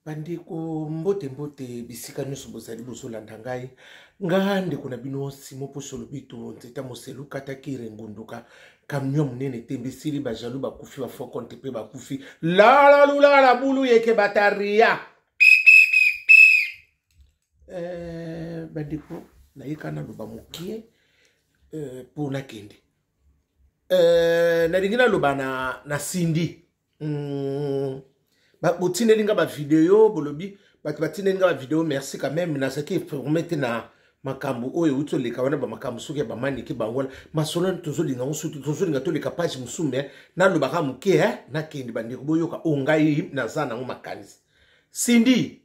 Bandeko, mbote mbote bisika nyonso bozali bozolanda ngai. Nga ndeko na bino Simon Poso Lobito, nzeta moselu katakire ngunduka camion monene tembe esili, bajalu bakufi, bafokonte mpe bakufi, lalalulala bulu yeke bataria. Eh, bandeko, nayeka naloba mokie eh, mpo nakende. Eh, nalingi naloba na Cindy. Botindeli nga bavideo, bolobi bato batindeli nga bavideo, merci quand même. Nazalaki informe te na makambo oyo euti oleka wana, bamakambo soki ya bamanike bango wana, masolo wana tozolinga yango sutu, tozolinga toleka page mosusu, me nalobaka moke nakende. Bandeko, boyoka oyo ngai naza nango makanisi. Cindy,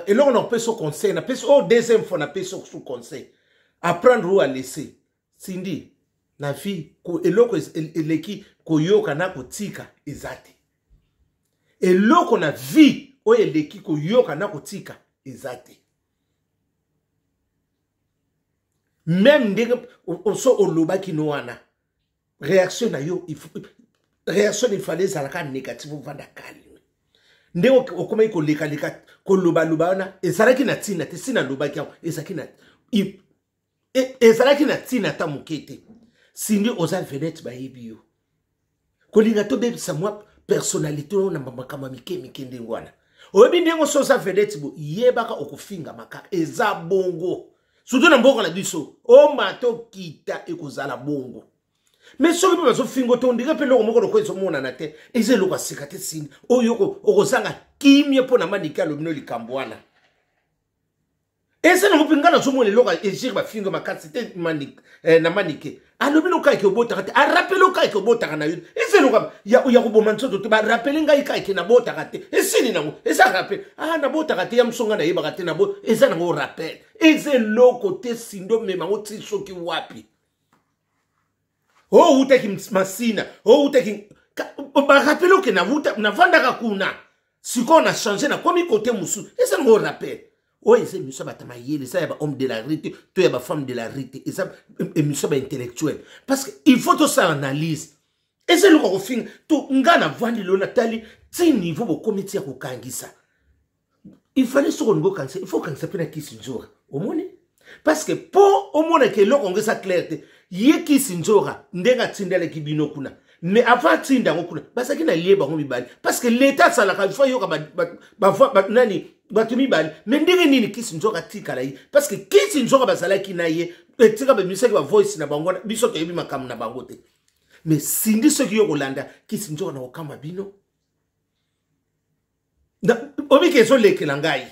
eloko na kopesa conseil, napesi oyo deuxième fois, napesi osu conseil, apprendre ou à laisser. Cindy, na vie eloko eleki koyoka na kotika eza te. Eloko na vie oyo eleki koyoka na kotika eza te. Meme ndenge so olobaki no wana, réaction na yo, réaction ifale ezalaka négative, ovanda calme. Ndenge okomaki kolekaleka kolobaloba wana, ezalaki na ntina te. Si nalobaki yango, ezalaki na ntina ata moke te. Cindy, oza vedette, bayebi yo. Kolinga tobebisa mwa personnalité oyo na makambo ya mike mike ndenge wana. Oyebi ndenge oso oza vedette, bo yebaka okofingama kaka, eza bongo, surtout na mboka na biso. Omata okita, ekozala bongo. Me soki mpe bazofinga te, ondire mpe eloko moko lokola ezomonana te, eza eloko ya sika te. Cindy, oyo okozanga kimia mpo na Manike alobi no likambo wana, eza nango mpe ngai nazomona eloko ya egire. Bafinga makasi te na Manike alobi no kaka obotaka te, arapele o kaka obotaka na yo, eza eloko ya koboma nzoto te. Barapele ngai kaka nabotaka te, esili nango, eza rappel. Ah, nabotaka te, ya moso ngai nayebaka te, nabo eza nango rappel, eza eloko te. Cindy, omema yango ti soki wapi? Outaki Masina, outaki, barapele oke navandaka kuna, sikoyo na change, nakomi kote mosusu, eza nango rappel. Oyo eza émission ya bato mayele, eza ya bahomme de la rue te to ya bafemme de la rue te, eza émission ya baintellectuel, parce que il faut tosala analyse. Eza eloko ya kofinga to nga navandi lelo natali ti niveau bokomi ti ya kokangisa. Il fallait soki olingi okangisa, il faut okangisa mpe na Kisi Nzora, omoni, parce que mpo omonaka eloko yango eza clair te. Ye Kisi Nzora, ndenge atindelaki bino kuna, mais avant atinda yango kuna, bazalaki na lie bango mibale, parce que l'état asalaka, il faut ayoka nani, bato mibale. Mais ndenge nini Kisi Nzoka atikala ye? Parce que Kisi Nzoka bazalaki na ye, etika babimisaki bavoice na bango wana, biso toyebi makambo na bango te. Mais Cindy, soki yo kolanda Kisi Nzoka na kokamba bino, obiki ezolekela ngai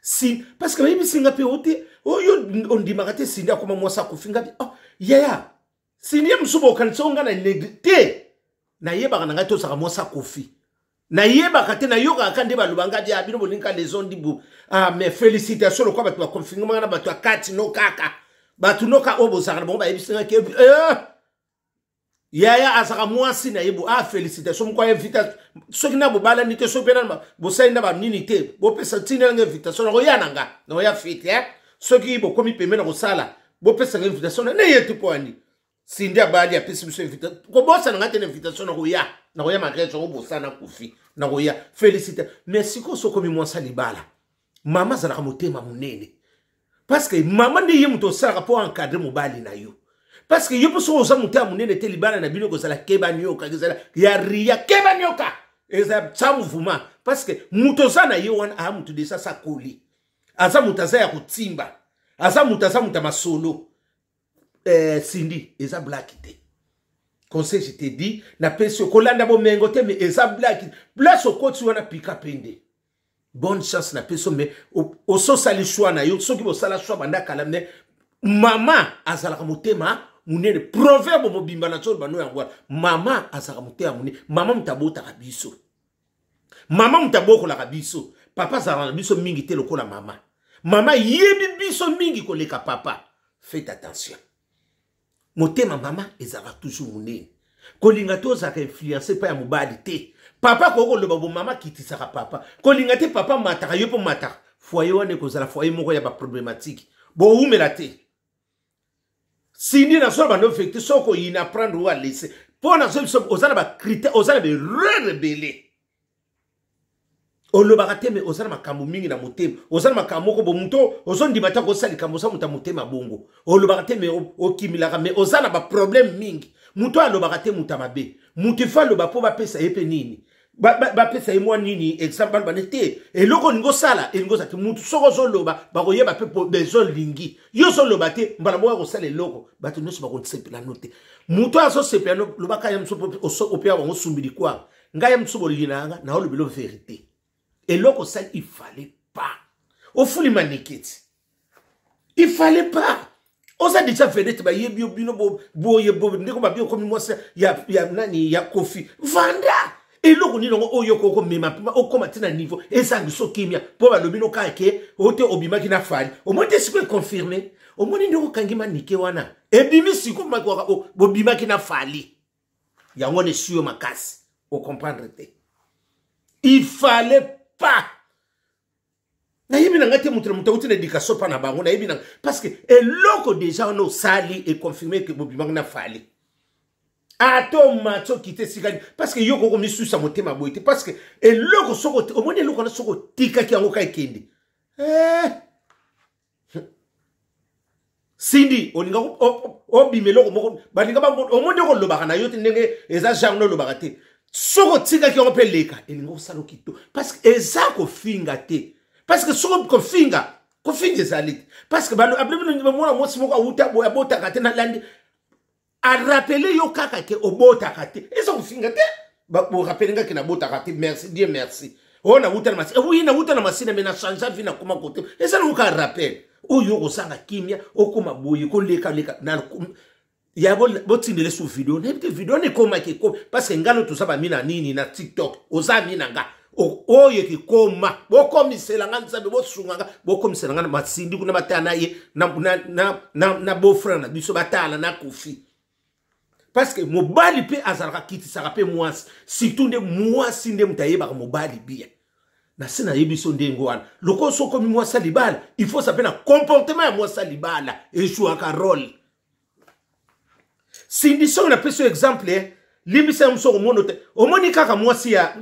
si, parce que bayebisi nga mpe o te, oyo ondimaka te. Cindy akoma mwasi akufi nga, oh, yaya Cindy, ye mosusu bokanisa o nga na négli te. Nayebaka na ngai tozalaka mwasi akufi, nayebaka te, nayokaka ka nde baloba nga bia bino bolingi ka leson dibu. Ah, mais félicitation, lokwa bato bakonfirmaka na bato ya kati no kaka bato noka oyo bozalaka na bango, bayebisi nga ke eh, yaya azalaka mwasi na ye bo. Ah, félicitation moko ya invitation, soki na bobalani te, soki mpe na bosali na banini te, bopesa ntina nanga invitation, nakoya na nga, nakoya fete eh? Soki bokomi pembe na kosala, bopesanga invitation na neye te, mpo ani Cindy abali, apesi biso invitation, kobosana nga te na invitation, nakoya, nakoya mariage yango, bosana kufi, nakoya. Félicité. Mais sikoyo sokomi mwasi libala, mama azalaka motema monene, parce que mama nde ye moto osalaka mpo encadre mobali na yo, parce que yo mpo soki oza motema monene te, libala na bino ekozala keba nioka, ekozala ya ria keba nioka, ezala sa mouvement, parce que moto oza na ye wana aya moto deja sakoli, aza moto aza ya kotimba, aza moto, aza moto ya masolo. Cindy, eza blague te. Conseil, je te dis, napesi yo, kolanda bomengo te, mais eza blague. Place okoti wana, pika pende. Bonne chance napesi yo, mais ososali choix na yo, soki bosala choix banda kala. Mais mama azalaka motema monene, proverbe mobimba na tsolo bano yango wana. Mama azalaka motema monene, mama moto abotaka biso, mama moto abokolaka biso. Papa azalaka na biso mingi te lokola mama. Mama yebi biso mingi koleka papa. Faites attention, motema mama ezalaka toujours monene. Kolinga te ozalaka influence epai ya mobali te. Papa akoki koloba bo, mama akitisaka papa. Kolinga te papa mataka yo mpo mataka. Foyer wana ekozala foyer moko ya baproblématique, bowumela te. Cindy, nazola bando vecte, soki okoyina, prendre ou à laisser, mpo nazo biso oza na bacritère, oza na baerreur ebele. Olobaka te, me oza na makambo mingi na motema, oza na makambo moko bo moto ozondima te akosala likambo, oza moto ya motema bongo. Olobaka te, me okimilaka, me oza na baproblème mingi. Moto oyo alobaka te, moto ya mabe. Moto ifo aloba mpo bapesa ye mpe nini, bapesa ye mwa nini, exemple, baloba ne te eloko olingi osala, elingi ozala te. Motu soki ozoloba, bakoyeba mpe besoin olingi. Yo ozoloba te, mbala moko akosala eloko, bato nyonso bakosepela no te. Moto oyo azosepela no, lobaka ye mosusu, opeya bango sumbi likwanga. Ngai ye mosusu bolingi na yanga, naolobelo verité. Eloko osali, il fallait pas ofuli maneketi, il fallait pas. Oza déjà vedette, bayebi yo, bino boye ndeko babi, okomi mwasi ya nani, ya Kofi. Vanda, eloko nini yango oyo okomema okóma ti na niveau ezangi so kimia, mpo balobi no kaka ke o te obimaki na Fally. Omoni te sikoyo econfirme, omoni ndenge okangi manike wana, ebimi sikoyo bobimaki na Fally. Yango wana esu yo makasi, ocomprendre te. Il fallait pas. Nayebi na ngai te, moto na moto auti na éducation mpa na bango. Nayebi na, parce que eloko déjà wana osali econfirme ke bobimaki na Fally. Ata omati, okite esikali, parce que yo koko misusa motema boye te, parce que eloko soko omoni eloko wana, soki otikaki yango ka ekende, eh. Cindy, olinga obima eloko moko, balinga omoni okolobaka na yo te, ndenge eza genre olobaka te. Soki otikaki yango mpe leka, elinga osala okito, parce que eza kofinga te, parce que soki kofinga, kofinga ezali te, parce que mwana mwasi moko awuta boye, abotaka te, nalandi arappeler yo kaka ke obotaka te, eza kofinga te. Borappeler nga ke nabotaka te, merci Dieu merci. Oyo nawuta na masina, oui, nawuta na masina, me na change vie, nakoma kote. Eza nango kaka rappel oyo okozanga kimia, okóma boye kolekaleka ya botindele su video. Nayebi te video wana ekomaki ekoma, parce que ngano toza bami na nini na TikTok, oza mi na nga oyo ekekoma. Bokomisela nga, Nzambe bosunga nga, bokomisela nga na masindi kuna, batala na ye na beau-frère na biso, batala na Kofi, parce que mobali mpe azalaka kitisaka mpe mwasi, surtout nde mwasi nde moto ayebaka mobali bien. Na se nayebi so ndenge wana, lokola so okomi mwasi ya libala, il faut sa mpe na comportement ya mwasi ya libala ejouaka rôle. Cindy, soki napesi yo exemple, limbisa yo mosu, okomona te, omoni kaka mwasi ya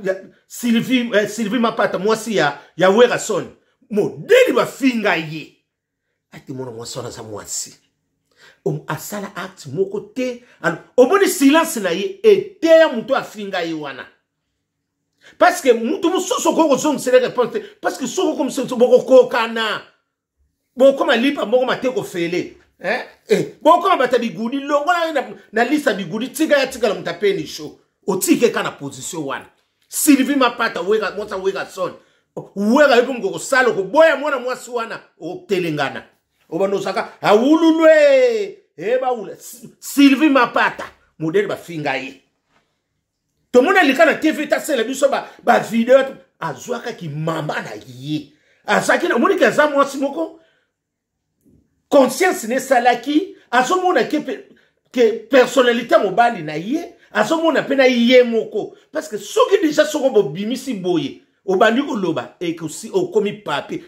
Sylvie, Sylvie Mapata, mwasi ya Werrason, modeli bafinga ye ate mwana mwasi wana aza mwasi asala acte moko te. Omoni silence na ye eteya moto afinga ye wana, parce que mutu mosusu okoki kozongisela réponse te, parce que soki okomisa bokokokana, bokoma lipa moko mate kofele, eh? Eh, bokoma bato ya bigudi, longola ye na lisa bigudi, tika ya tikala moto apeni sho, otike ka na position wana. Sylvie Mapata, weka mwasi weka son weka, yo mpe moko kosala, okoboya mwana mwasi wana, okotelengana, obanda ozaka awululwe ebawula. Sylvie Mapata, modele bafinga ye, tomoni alika na TV, tasala biso bavideo ba azwaka kimama na ye, azalaki, omoniki aza mwasi moko conscience ne esalaki, azomona ke personnalité mobali na ye, azomona mpe na ye moko, parce que soki déjà soko bobimisi boye, obandi koloba, okomi papier.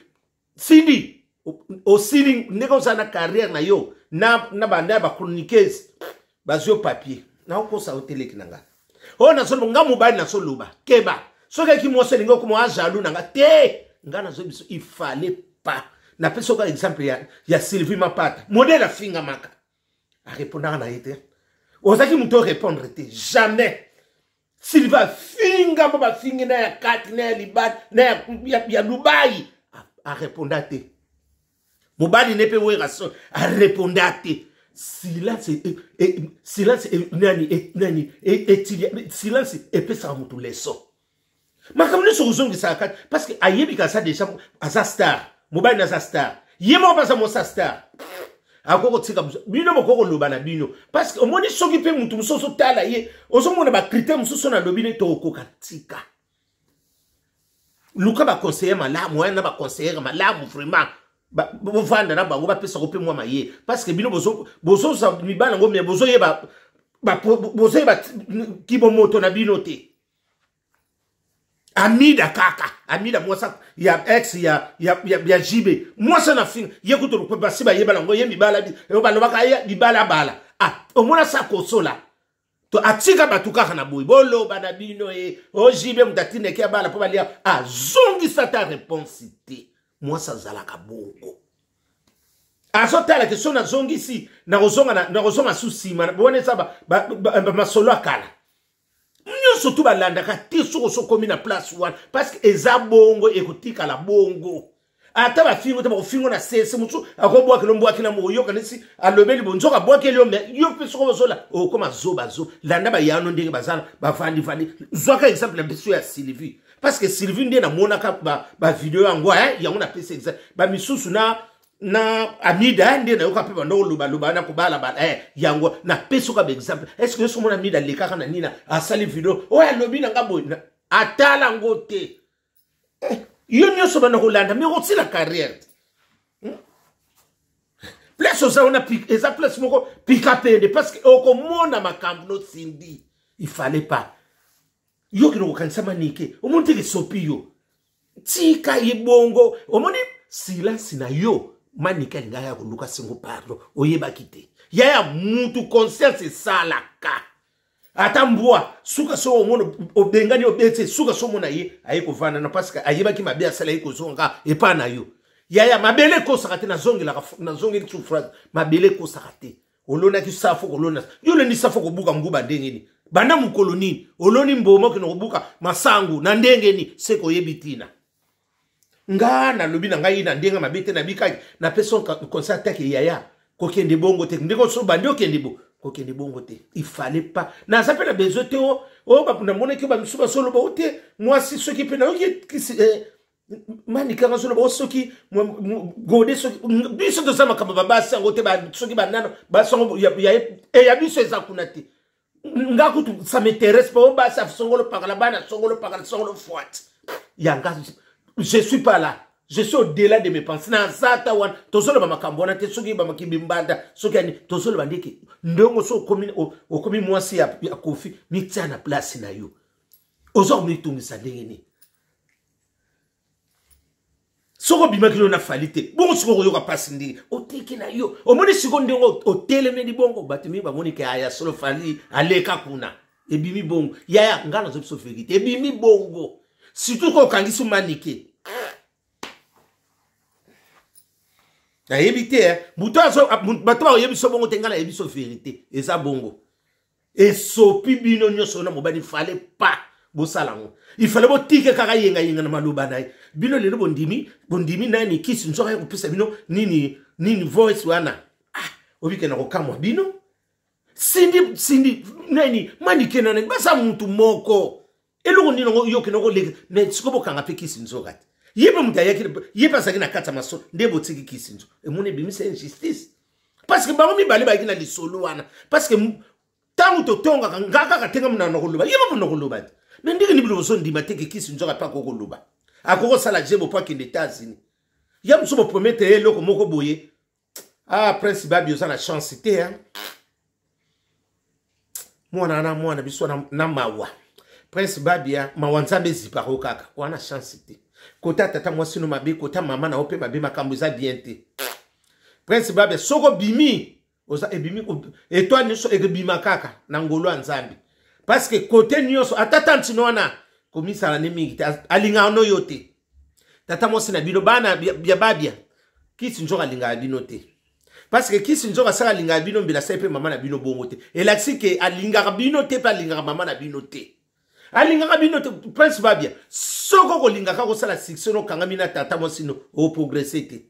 Cindy, osili ndenge ozala na carrière na yo na banda ya bachroniqueuse, bazwi yo papier. Naokosa yo teleki na nga oyo nazoloba, nga mobali nazoloba, keba soki eki mwasi elingi okoma ajaloux na nga te. Nga nazoyebi biso, il fallait pas. Napesi oka exemple ya Sylvie Mapata, modele afingamaka, arépondaka na ye te. Ozalaki moto orépondre te, jamais. Sylvie afinga mpo bafingi na ya kati na ya libala na ya Dubai, areponda te. Mobali ne mpe Werrason areponda te. Silence, silence nani nani, silence epesaka motu leçon. Makambo nyonso kozongisaka kati, parce que ayebi ka aza déjà aza star, mobali na aza star, ye moko mpe aza mosa star, akoki kotika bino, bokoki koloba na bino, parce que omoni soki mpe motu mosusu ozotala ye, ozomona bacritère mosusu nalobi ne tokokoka. Tika, luka baconseiller malamu wana, na baconseillere malamu vraiment, bovanda na bango, bapesako mpe mwa maye, parce que bino bozozwa mibala yango, me bozoyeba kibomoto na bino te. Amida kaka Amida, mwasi ya ex ya JB, mwasi na finga ye kutu, basi bayebala yango ye mibala, balobaka ye bibalabala. Ah, omona sa kosola. To atika bato kaka na boye, boloba na bino e ojibe moto atindaki ya bala mpo balia, azongisa ata réponse te. Mwasi azalaka bongo, azotala ke so nazongisi nakozonga su nsima. Wana eza masolo ya kala nyonso tu balandaka te. Soki osokomi na place wana, parce que eza bongo, ekotikala bongo. Ata bafingo te, bakofingo na sese. Mosusu akobwakela mbwaki na moko, yokanisi alobeli bo nzoka abwakeli yo. Me yo mpe soki ozola, okoma zoba zo. Landa bayano ndenge bazala, bavandivandi. Zwaka exemple na biso ya Sylvie, parce que Sylvie nde namonaka bavideo yango, yango napesi exemple. Bamisusu na Amida nde nayoka mpe banda kolobaloba na kobalabala, yango napesi oka baexemple. Est ce que yo so omona Amida alekaka na nini, asali video oyo alobi na nga boye, atala yango te? Yo nyonso banda kolanda me kosila carrière. Place oza wana eza place moko pika pende, parce que okomona makambo nosindi. Il fallait pas yo kende kokanisa Manike. Omoni teke sopi yo, tika ye bongo. Omoni silence na yo, Manike alingaka ya koluka sengo pardon, oyebaki te. Yaya, mutu conscience esalaka ata mbwa suka. So omona obengani, obeti suka, so omona ye aye kovanda na, parce que ayebaki mabe asala, ye kozonga epa na yo. Yaya, mabele ekosaka te. Nazongelaka, nazongeli su phrase: mabele ekosaka te. Olonaki safo, kolona yo oloni safo, kobuka nguba ndenge nini? Banda mokolo nini oloni mboma, okende kobuka masangu na ndenge nini? Se koyebi ntina nga nalobi na ngai na ndenge mabe te. Nabikaki, napesi conseil atake: yaya, kokende bongo te. Ndenge so bandi okende bo, kokende bongo te, il fallait pas. Naza mpe na besoin te. O namonaki bamisusu basoloba o te, mwasi soki mpe nayoki Manikanga soloba o soki gode, soki biso toza makambo babasi yango te, soki banano basi yango ya biso eza kuna te. Nga kutu ça m'intéresse pas. O basi songolo pakala, bana songolo pakala, songolo fwati yanga, je suis pas là, je suis au-delà de mes pensées. Naza ata wana tozoloba makambo wana te. Soki bamakimbi mbanda, soki ani, tozoloba ndeke ndongo. So okomi mwasi ya Kofi, mitia na place na yo. Oza komitungisa ndenge nini soki obimaki no na Fally te? Bongo sikoyo okoyoka mpasi ndenge oteki na yo. Omoni sikoyo ndenge otelemeli bongo, bato mingi bamoni ke aya solo Fally aleka kuna. Ebimi bongo, yaya. Ngai nazo biso vérité, ebimi bongo, surtout ko okangisi Manike. Nayebi te moto, bato bakoyebi so bongo te. Ngai nayebi so vérité eza bongo. Esopi bino nyonso na mobali. Fallait pas bosala yango, il fallait botike kaka yengayenga na maloba na ye. Bino lelo bondimi, bondimi nani kisi nzoka ye kopesa bino nini nini voice wana. Ah, obike na kokamwa bino. Sindi, Sindi nani, Manike na nani, baza mutu moko. Eloko nini yango yo okende koleka? Me sikoyo bokanga mpe kisi nzoka te. Ye mpe moto ayaki, ye mpe azalaki na kati ya masolo. Nde botiki kisi nzoka, emoni ebimisa injustice, parce que bango mibale bayaki na lisolo wana. Parce que ntango totongaka nga kaka te, nga na koloba, ye mpo na koloba te. Me ndenge nini bino bozondima te ke kisi nzoka mpe akoki koloba, akoki kosala jebo mpo akende États-Unis? Ya mosusu bopromettre ye eloko moko boye. Ah, Prince Babi, oza na chance te, hein? Mwana na mwana biso na mawa. Prince Babia, mawa Nzambe ezipaka yo kaka wana. Chance te, kota tata mwasi no mabe, kota mama na yo mpe mabe. Makambo eza bien te. Prince Babia, soki obimi, oza ebimi étoile nyonso ekebima kaka na ngolo ya Nzambe, parce que kote nyonso ata tantino wana komisala ne mingi te, alingaka no yo te. Tata mwasi na bino, bana ya Babia, kisi nzoka alingaka bino te, parce que kisi nzoka asala alingaka bino, mbela asali mpe mama na bino bongo te. Elakisi ke alingaka bino te, mpe alingaka mama na bino te, alingaka bino te. Prince Babia, soki okolingaka kosala succès, nokangami na tata mwasi no, oprogresse te.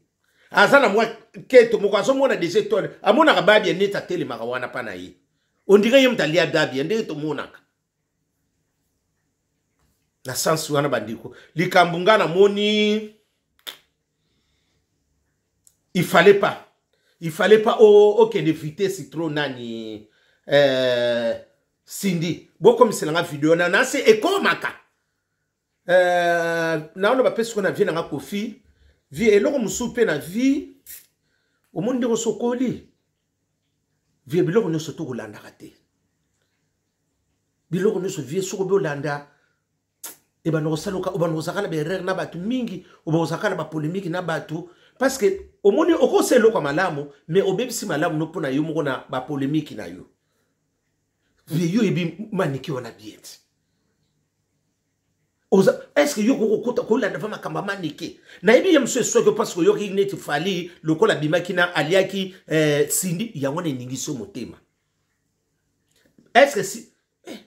Aza na mwa keto moko, azomona deja étoile, amonaka Babia neti atelemaka wana mpa na ye, ondire ye moto alia Babia ndenge tomonaka na sansi wana. Bandeko, likambo nga namoni, il fallait pas okende vitesse trop. Nani, Cindy, bokomiselanga video na nase ekomaka naona bapesi ko na vie nanga Kofi vie. Eloko mosusu mpe na vie, omoni ndenge osokoli vie, biloko nyonso tokolandaka te. Biloko nyonso vie, soki obi olanda, ebanda kosala, obanda kozalaka na baerreur na bato mingi, obanda kozalaka na bapolémique na bato, parce que omoni okosala eloko ya malamu, mais obebisi malamu no mpo na yo moko na bapolémique na yo. Vie yo oyebi manike wana bien te. Oza est-ce que yo kokota kolanda va makambo ya manike? Nayebi ye mosusu esoki parce que oyoki neti Fally lokola abimaki na aliaki Cindy, yango na eningisi yo motema. Est-ce que si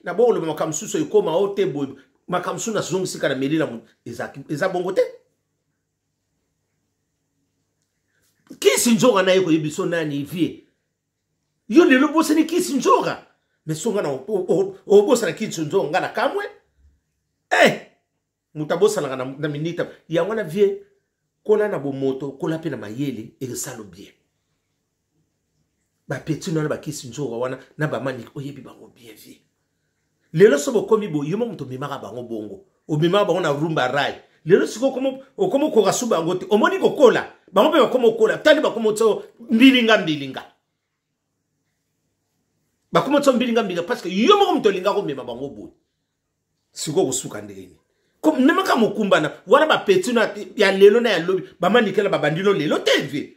na bongo loba makambo mosusu ekoma o te boye, makambo mosusu nazongisi kaka na meli na moto, eza bongo te. Kisi nzoka na ye koyebi so nani vie. Yo lelo bosani kisi nzoka. Mais songa na obosana kisi nzoka nga na kamwe. Moto abosanaka na minita. Yango na vie kola na bomoto, kola pe na mayele esalo bien. Ba petit na ba kisi nzoka wana na ba mani oyebi bango bien vie. Lelo so bokomi bo yo moto memaka bango bongo. Omemaka bango na rumba rai. Lelo siko okomo koka suba yango te. Omoni kokola. Bango pe bakomo kola. Tali bakomo tso mbilinga mbilinga. Bakomo tso mbilinga mbilinga parce que yo moko moto olinga komema bango boye. Siko kosuka ndenge nini? Memaka mokumba na wana ba petit na ya lelo na ya lobi ba manikela ba bandino lelo te vie.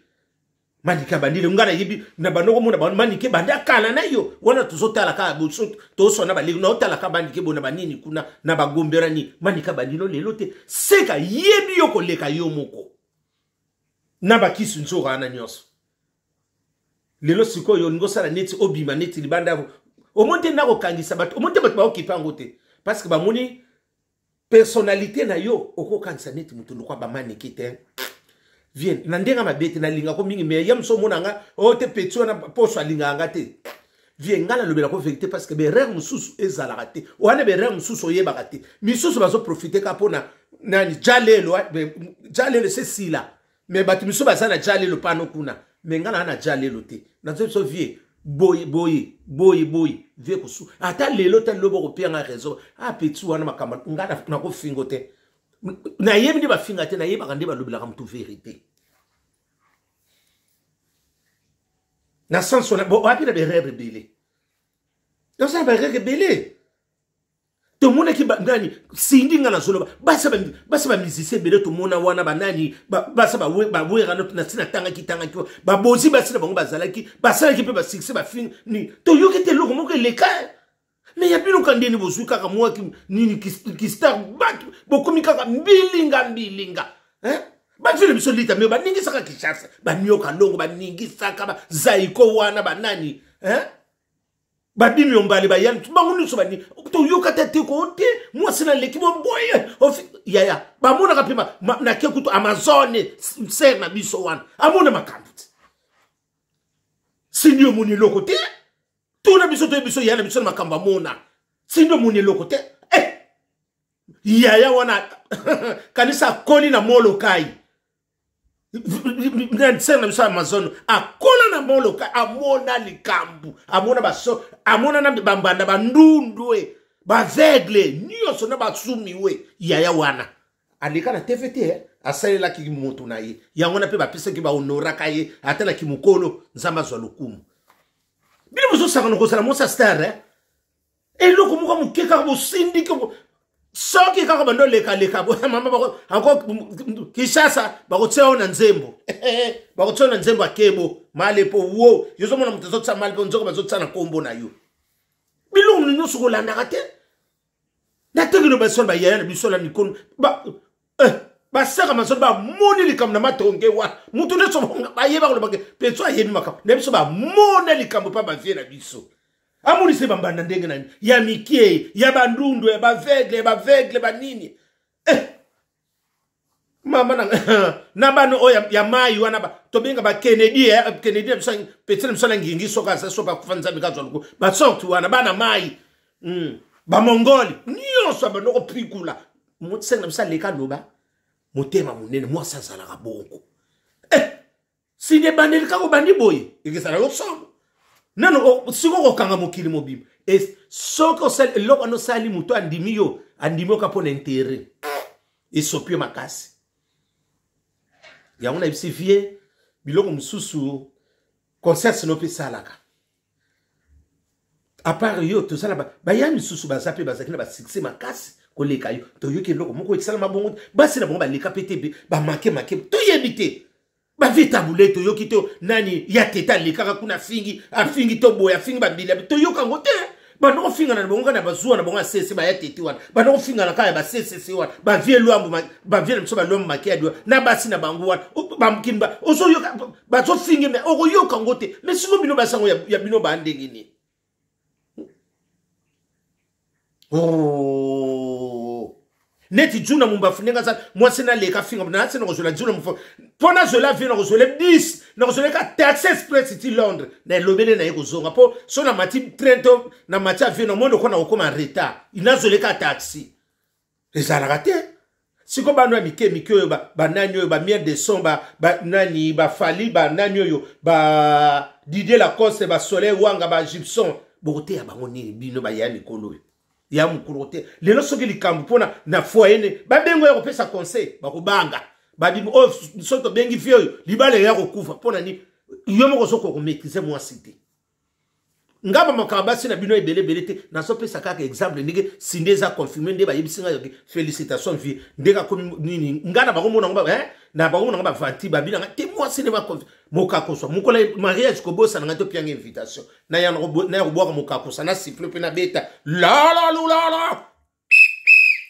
Manika bandile nga na yebi na banoko mona ba manike banda kala na yo wana tozotala ka boso tosona ba lelo na otala ka bandike bona banini kuna na ba gombera ni manika bandino lelo te seka yebi yo koleka yo moko na ba kisu nzoka na nyonso lelo sikoyo olingi osala neti obima neti libanda omoni te na kokangisa bato omoni te bato baokipa yango te parce que bamoni personnalité na yo okokanisa neti moto lokwa ba maniki te. Viens, na ndenga mabe te, nalinga ko mingi, mais ya moso omona nga, oh, te petit wana poso alingaka nga te. Viens, nga nalobela ko vérité parce que berere mosusu ezalaka te. Wana berere mosusu oyebaka te. Misusu bazo profiter ka pona nani jalelo, jalelo c'est sila. Mais bato misusu baza na jalelo pano kuna. Mais nga na jalelo te. Nazo biso vie boye boye boye boye vie kosu. Ata lelo ta lobo ko pia nga raison. Ah petit wana makambo nga na ko fingo te. Nayebi nde bafinga te, nayebaka nde balobelaka motu vérité. Na sens wana, bon, wapi na berere ebele. Oza na berere ebele. Tomonaki ba, nani, Cindy nga nazoloba, basi ba musicien ebele tomona wana ba nani, ba, basi ba we, ba wera na, na sina tangaki, tangaki, ba bozi basi na bango bazalaki, basalaki mpe ba succès, ba film, ni, toyoki te eloko moko eleka. Mais ya bino ka ndeni bozwi kaka mwa ki, nini, ki, ki star, bato, bokomi kaka mbilinga, mbilinga. Hein? Bazwi na biso lita, mais baningisaka Kinshasa, banyoka longo, baningisaka, ba zaiko wana, ba nani, hein? Babimi ombale, bayani, bango nyonso bani, toyoka te te ko te, mwasi na leki bo boye, ofi, yaya, bamonaka pe ma, ma, na ke kutu Amazone, ser na biso wana, amona makambo te. Sindi omoni eloko te, tuna biso toyebi biso yaya na biso na makambo amona. Sindi omoni eloko te. Yaya wana, kanisa akoli na Molokai. Ser na biso Amazon, akola na Molokai, amona likambo, amona baso, amona na bambanda, bandundwe, bavegle, nyonso na basumiwe. Yaya wana aleka na TVT, asalelaki moto na ye. Yango wana mpe bapesaki bahonoraka ye, ata na kimokolo, Nzambe azwa lokumu. Bino bozosangana kozala mwasi star, eh? Eloko moko moke kaka bosindiki soki kaka bando leka leka, bo, mama bako, encore, Kinshasa, bakotia yo na nzembo. Bakotia yo na nzembo ya kebo, malepo, wo. Yo ozomona moto azotia malepo, nzoko bazotia na kombo na yo. Biloko nyonso kolandaka te. Na tenge no baso ba yaya na biso na mikono, basaka maso ba moni likambo na matonge wa. Mutu nyonso bayeba koloba ke, petso ayebi makambo. Na biso ba mona likambo pa ba vie na biso. Amoni se bambanda ndenge na nini? Ya mikie, ya bandundu, ya bavegle, ya bavegle, ba nini? Mama na, na bano oyo ya mai wana ba, tobenga ba Kennedy, Kennedy na biso, petit na biso na ngingi soka aza soka akufa Nzambe kazwa loko. Ba sorti wana, bana mai. Ba Mongoli, nyonso ba noko pikula. Motsenga na biso aleka loba. Motema monene, mwasi azalaka bongo. Sinde bandeli kaka obandi boye, ekezala yo solo. Nano, siko kokanga mokili mobimba. E, soki osali, eloko wana osali moto andimi yo, andimi yo kaka mpo na intérêt. Esopi yo makasi. Yango nayebisi vie, biloko mosusu, conscience no mpe esalaka. À part yo, tozala ba, baya misusu baza mpe bazalaki na ba succès makasi koleka yo. Toyoki eloko moko esalama bongo te. Basi na bango baleka pe te, ba make make, toyebi te. Ba vie tabule, toyoki te, nani ya teta alekaka kuna afingi, afingi to boye, afingi ba mbila, toyoka yango te. Banda kofingana na bango kaka na bazuwa na bango ya cc, baya tete wana, banda kofingana kaka ya ba ccc wana, bavie lwambo, bavie na biso balwambo makiadi wana na basi na bango wana, bamkimba ozoyoka bazofinge, me okoyoka yango te. Me siko bino basi yango ya bino baa ndenge nini? Oh. Neti juna mumbafu ndenge aza mwasi naleka finga nasi nakozwela juna mumbafu mpo nazwela vie, nakozwela 10, nakozwela ka taxi express ti Londres na elobele na ye kozonga, mpo so na mati train to na mati avion na monde okona kokoma en retard, nazwele ka taxi ezalaka te. Siko bano ya mike mike oyo, banani oyo, bamiel de son, banani, bafali, banani oyo, ba Didier Lacoste, basoleil wanga, bagipson, bokoteya bango nini? Bino baya mikolo oyo ya mokolo te, lelo soki likambo mpona na foyer ne babengo ya kopesa conseil, bakobanga babimi oyo. Soki tobengi vie oyo, libala eya kokufa. Mpona nini? Yo moko ozokoka komaîtrise mwasi te. Nga bamakambo basi na bino ebele ebele te, nazopesa kaka exemple ndenge Sindi eza confirme, nde bayebisi ngai yoki félicitation vie ndenge akomi nini. Nga na bakomona ngo, na bakomona ngo bavanti babi na nga te, mwasi nde mokakoswa mokolo mariage kobosana ngai topianga invitation naya kobwaka mokakosa na siffle mpe nabeta lalalulala,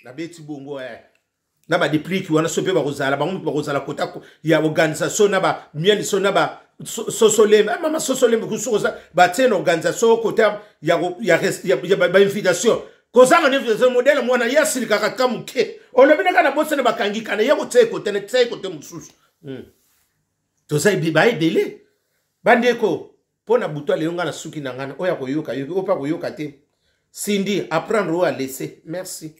nabeti bongo eh. Na badepliki wana so mpe bakozala bango moto bakozala kota ya organisation na bamiel so na ba sosolembe, ah, mama sosolembe kusu batie na organisation kota ya bainvitation kozanga na invitation modele mwana ye asilikaka ka moke, olobi naka na bosana bakangi kana ye kotia ekote na tia ekote mosusu. Toza baebele bandeko mpo na butu lelo. Ngai na suki na ngai, oyo akoyoka yoki, oyo mpe akoyoka te. Cindy, apprendre oyo alaisser. Merci.